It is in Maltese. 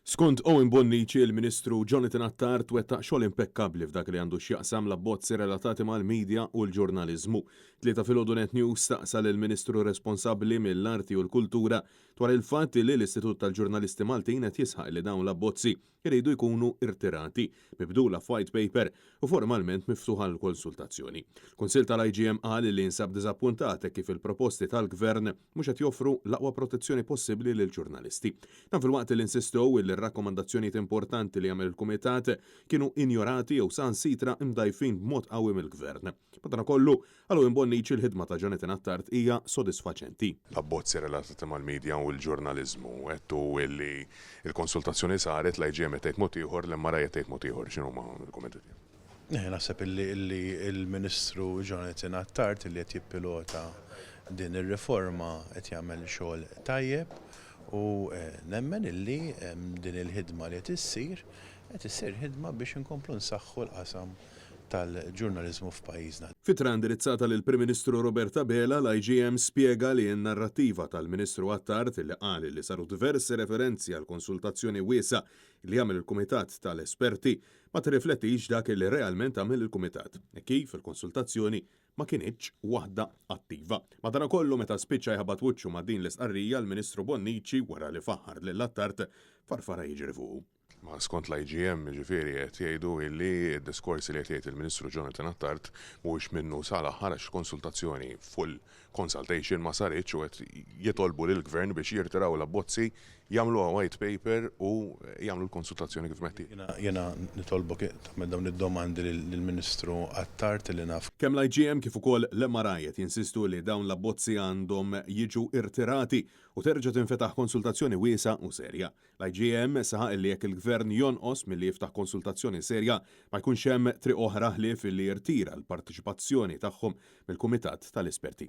Skont Owen Bonnici, il-Ministru Jonathan Attard twettaq xogħol impekkabbli f'dak li għandu x'jaqsam l-abbozzi relatati mal-media u l-ġurnaliżmu. Tlieta filgħodu Net News staqsa lill-Ministru responsabbli mill-Arti u l-Kultura dwar il-fatt li l-Istitut tal-Ġurnalisti Maltin qed jisħaq li dawn l-abbozzi jridu jkunu irtirati, mibdula f'white paper u formalment miftuħa għall-konsultazzjoni. Il-Kunsill tal-IGM qal li jinsab diżappuntat hekk kif il-proposti tal-Gvern mhux qed joffru l-aqwa protezzjoni possibbli lill-ġurnalisti. Dan filwaqt li insistew li r-rakkomandazzjonijiet importanti li għamel il-Kumitat kienu injorati jew saħansitra mdgħajfin b'mod qawwi mill-Gvern. Madankollu, Għal Owen Bonnici l-ħidma ta' Jonathan Attard hija sodisfaċenti. L-abbozzi relatati mal-media u l-ġurnaliżmu. Għedtu li l-konsultazzjoni saret, l-IGM qed tgħid mod ieħor, l-MRI qed tgħid mod ieħor. X'inhuma l-kummenti tiegħek? Naħseb illi l-Ministru Jonathan Attard illi qed jippilota din ir-riforma qed jagħmel xogħol tajjeb u nemmen illi din il-ħidma li qed issir qed issir ħidma biex inkomplu nsaħħu l-qasam tal-ġurnaliżmu f'pajjiżna. F'ittra indirizzata lill-Prim Ministru Robert Abela, l-IGM spjega li n-narrattiva tal-Ministru Attard li qal li saru diversi referenzi għall-konsultazzjoni wiesgħa li għamel il-Kumitat tal-Esperti ma tirriflettix dak li realment għamel il-Kumitat, hekk kif il-konsultazzjoni ma kinitx waħda attiva. Madanakollu meta spiċċa jħabbat wiċċu ma' din l-istqarrija, l-Ministru Bonnici, wara li faħħar lil Attard, farfarha jiġri fuqu. Ma skont l-IGM, jiġifieri, qed jgħidu illi d-diskors li qed jgħid il-Ministru Jonathan Attard mhuwiex minnu sal-aħħar għax konsultazzjoni, full consultation, ma saritx u qed jitolbu lill-Gvern biex jirtiraw l-abbozzi, jagħmluha white paper u jagħmlu l-konsultazzjoni kif meħtieġ. Jiena nitolbok tagħmel dawn id-domandi lill-Ministru Attard li naf. Kemm l-IGM kif ukoll l-MRI qed jinsistu li dawn l-abbozzi għandhom jiġu irtirati u terġa' tinfetaħ konsultazzjoni wiesgħa u serja. L-IGM saħaq li jekk il-Gvern jonqos milli jiftaħ konsultazzjoni serja, ma jkunx hemm triq oħra ħlief li jirtira l-parteċipazzjoni tagħhom mill-Kumitat tal-Esperti.